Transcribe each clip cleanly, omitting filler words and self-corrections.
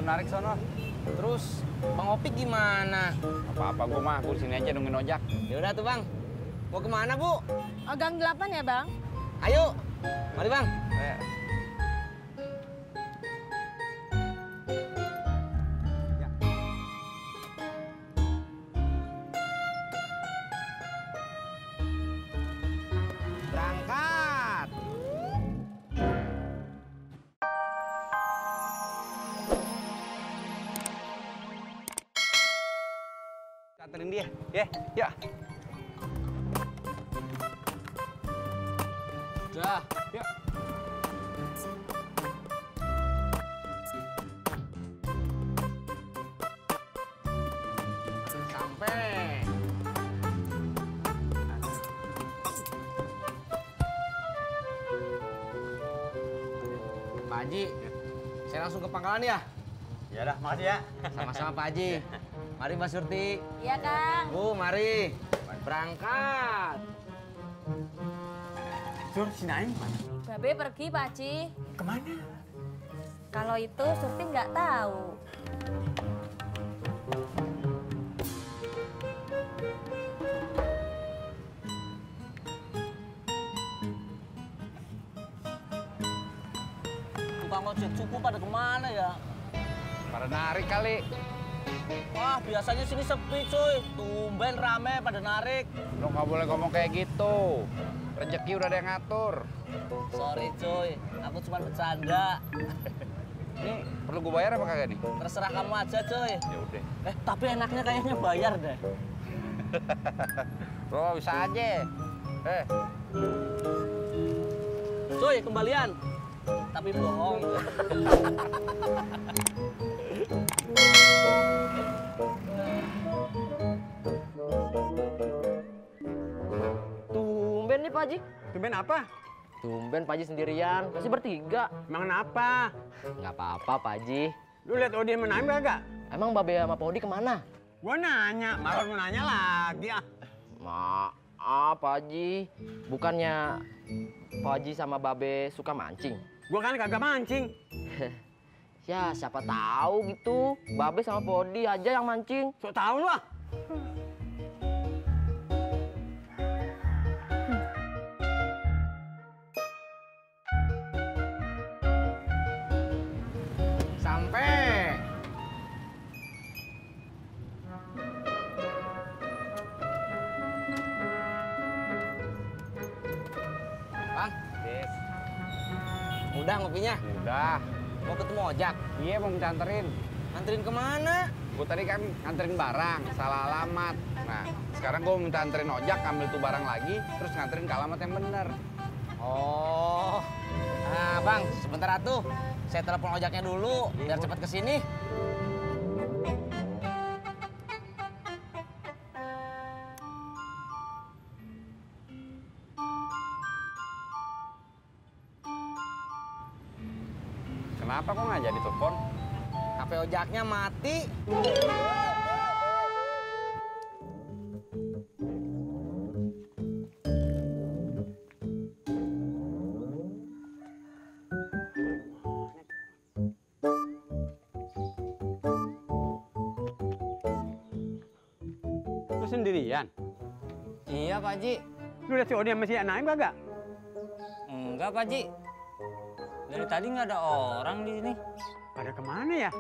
narik sono. Terus Bang Opik gimana? Apa-apa gue mah, gue sini aja nungguin ojak. Ya udah tuh Bang. Mau kemana Bu? Gang 8 ya Bang? Ayo, mari Bang. Berangkat. Anterin dia, ya, ya. Udah. Yuk. Sampai. Pak Haji, saya langsung ke pangkalan ya? Ya udah, makasih ya. Sama-sama Pak Haji. Mari Mbak Surti. Iya Kang. Bu, mari. Berangkat. Sur, si Naim mana? Babe pergi Pak Haji. Kemana? Kalau itu Surti nggak tahu. Tukang ojek cukup pada kemana ya? Pada narik kali. Wah, biasanya sini sepi cuy. Tumben rame pada narik. Lo nggak boleh ngomong kayak gitu. Rezeki udah ada yang ngatur. Sorry cuy, aku cuma bercanda. Ini perlu gue bayar apa kagak nih? Terserah kamu aja cuy. Ya udah. Tapi enaknya kayaknya bayar deh. Bro, bisa aja. Cuy, kembalian. Tapi bohong. Tumben nih Pak Haji. Tumben apa? Tumben Pak Haji sendirian, masih bertiga. Emang kenapa? Nggak apa-apa Pak Haji. Lu lihat Odi sama Naim kagak? Emang Babe sama Pak Odi kemana? Gua nanya, malah mau nanya lagi ah. Maaf Pak Haji, bukannya Pak Haji sama Babe suka mancing? Gua kan kagak mancing. Ya siapa tahu gitu, Babe sama Pak Odi aja yang mancing. Sok tahu lu ah. Sampai. Bang, Yes. udah ngopinya? Udah. Mau ketemu ojak? Iya, mau minta anterin. Anterin kemana? Gue tadi kan nganterin barang, salah alamat. Nah, sekarang gue minta anterin ojak, ambil tuh barang lagi, terus nganterin ke alamat yang bener. Oh. Nah, Bang, sebentar atuh. Saya telepon ojaknya dulu, biar cepat ke sini. Kenapa kok nggak jadi telepon? HP ojaknya mati. Lu sendirian? Iya, Pak Haji. Lu lihat si Odi sama si Naim kagak? Enggak, Pak Haji. Dari tadi nggak ada orang di sini. Pada kemana ya?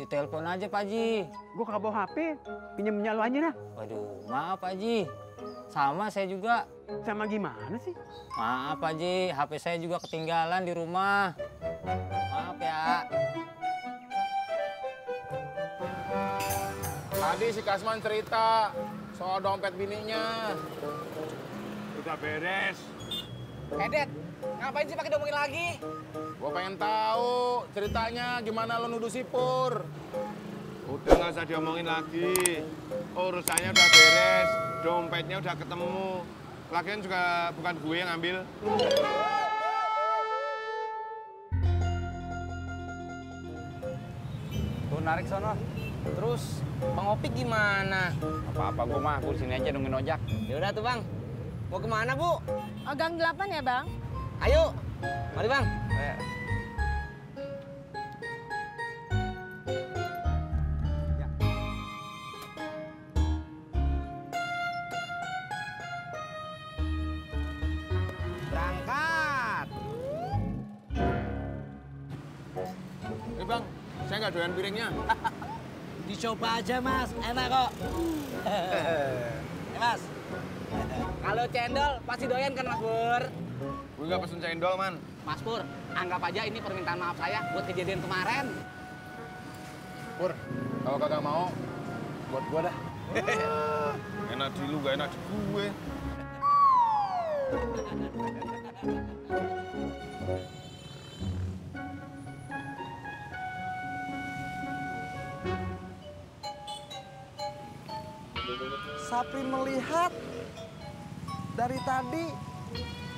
Ditelepon aja, Pak Haji. Gua kagak bawa HP, pinjam lu aja dah. Waduh, maaf, Pak Haji. Sama saya juga. Sama gimana sih? Maaf, Pak Haji. HP saya juga ketinggalan di rumah. Maaf ya. Tadi si Kasman cerita soal dompet bininya. Udah beres. Ded, ngapain sih pakai diomongin lagi? Gua pengen tahu ceritanya gimana lo nuduh si Pur. Udah nggak usah diomongin lagi. Urusannya udah beres, dompetnya udah ketemu. Lagian juga bukan gue yang ngambil. Tuh narik sono. Terus Bang Opik gimana? Apa-apa gue mah, gue sini aja nungguin ojak. Ya udah tuh Bang. Mau kemana Bu? Gang 8 ya Bang? Ayo, mari Bang. nggak doyan piringnya. Dicoba aja mas, enak kok. Mas, kalau cendol pasti doyan kan Mas Pur? Gue nggak pesen cendol, Man. Mas Pur, anggap aja ini permintaan maaf saya buat kejadian kemarin. Pur, kalau kagak mau, buat gua dah. Enak di lu, nggak enak di gue. Sapri melihat dari tadi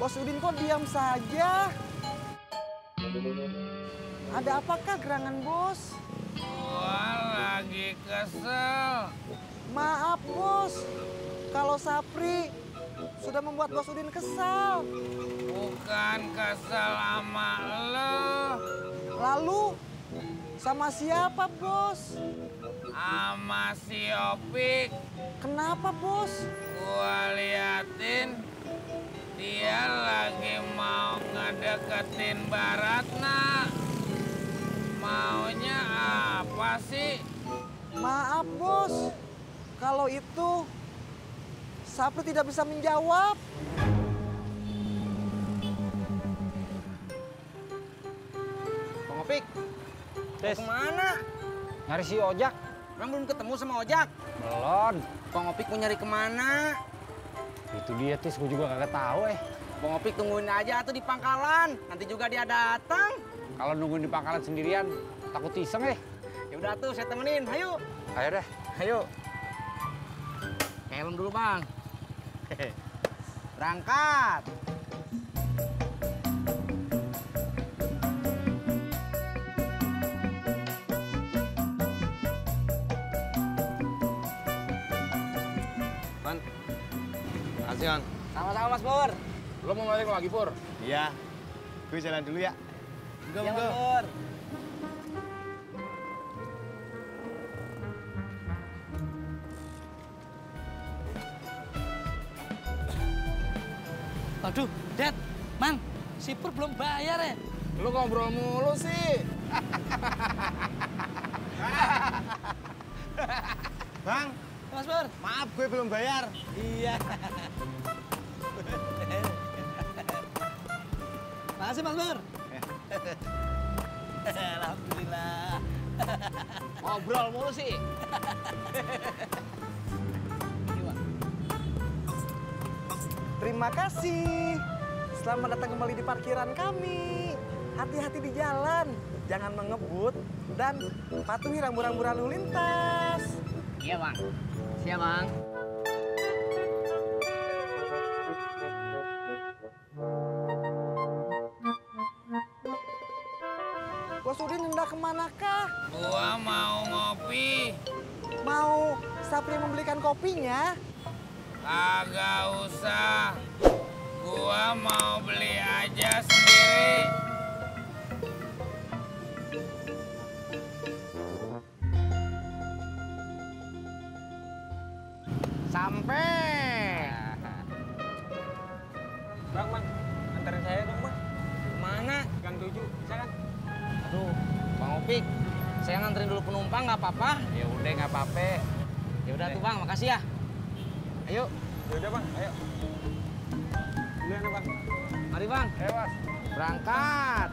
Bos Udin kok diam saja. Ada apakah gerangan Bos? Gua lagi kesel. Maaf Bos, kalau Sapri sudah membuat Bos Udin kesal. Bukan kesel sama lo, Lalu sama siapa Bos? sama si Opik. Kenapa Bos? Gua liatin dia lagi mau ngedeketin Baratna. Maunya apa sih? Maaf Bos, kalau itu Sapri tidak bisa menjawab. Bang Opik, Tes, kemana? nyari si Ojak. Bang belum ketemu sama Ojak. Belum. Bang Opik mau nyari kemana? Itu dia, Tis. Gue juga kagak tahu, Bang Opik tungguin aja tuh di pangkalan. Nanti juga dia datang. Kalau nungguin di pangkalan sendirian, takut iseng Ya udah tuh, saya temenin. Ayo. Ayo deh. Ayo. Helm dulu, Bang. Berangkat. Man, makasih, Man. Sama-sama, Mas Pur. Lo mau balik lagi, Pur? Iya. Gue jalan dulu ya. Iya, Mas Pur. Aduh, Dad, Mang, si Pur belum bayar ya? Lo ngobrol mulu sih. Bang, Mas Pur. maaf gue belum bayar. Iya. Makasih Mas Pur. Alhamdulillah. Ngobrol mulu sih. Terima kasih. Selamat datang kembali di parkiran kami. Hati-hati di jalan, jangan mengebut dan patuhi rambu-rambu lalu lintas. Iya, Bang. Siap, Bang. Bos Udin hendak kemanakah? Gua mau ngopi. Mau Sapri membelikan kopinya? Kagak usah. Gua mau beli aja sendiri. Sampai. Bang, anterin saya dong, Bang. Mana? Gang 7, bisa kan? Aduh, Bang Opik. Saya nganterin dulu penumpang nggak apa-apa? Ya udah nggak apa-apa. Ya udah tuh Bang, makasih ya. Ayo, Ya udah, Bang. Ayo. Duluan, Bang. mari Bang. Ayo Mas. Berangkat.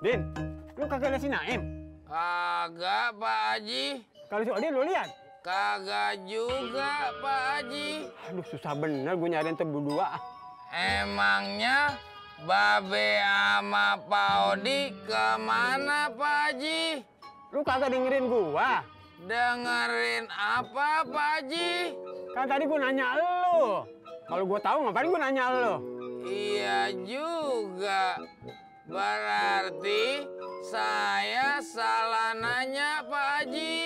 Din, lu kagak lihat si Naim? Kagak Pak Haji. Kalau si Odin lu lihat? Kagak juga Pak Haji. Aduh, susah bener gue nyariin tuh berdua. Emangnya Babe sama Pak Odi kemana Pak Haji? Lu kagak dengerin gua. Dengerin apa Pak Haji? Kan tadi gua nanya lu. Kalau gua tahu ngapain gua nanya lu? Iya juga. Berarti saya salah nanya Pak Haji.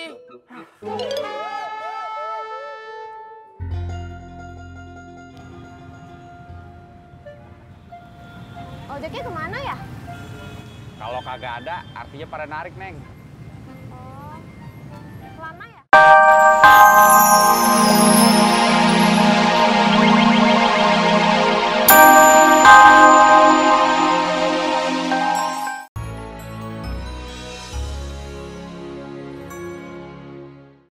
Ojeknya kemana ya? Kalau kagak ada, artinya pada narik, Neng.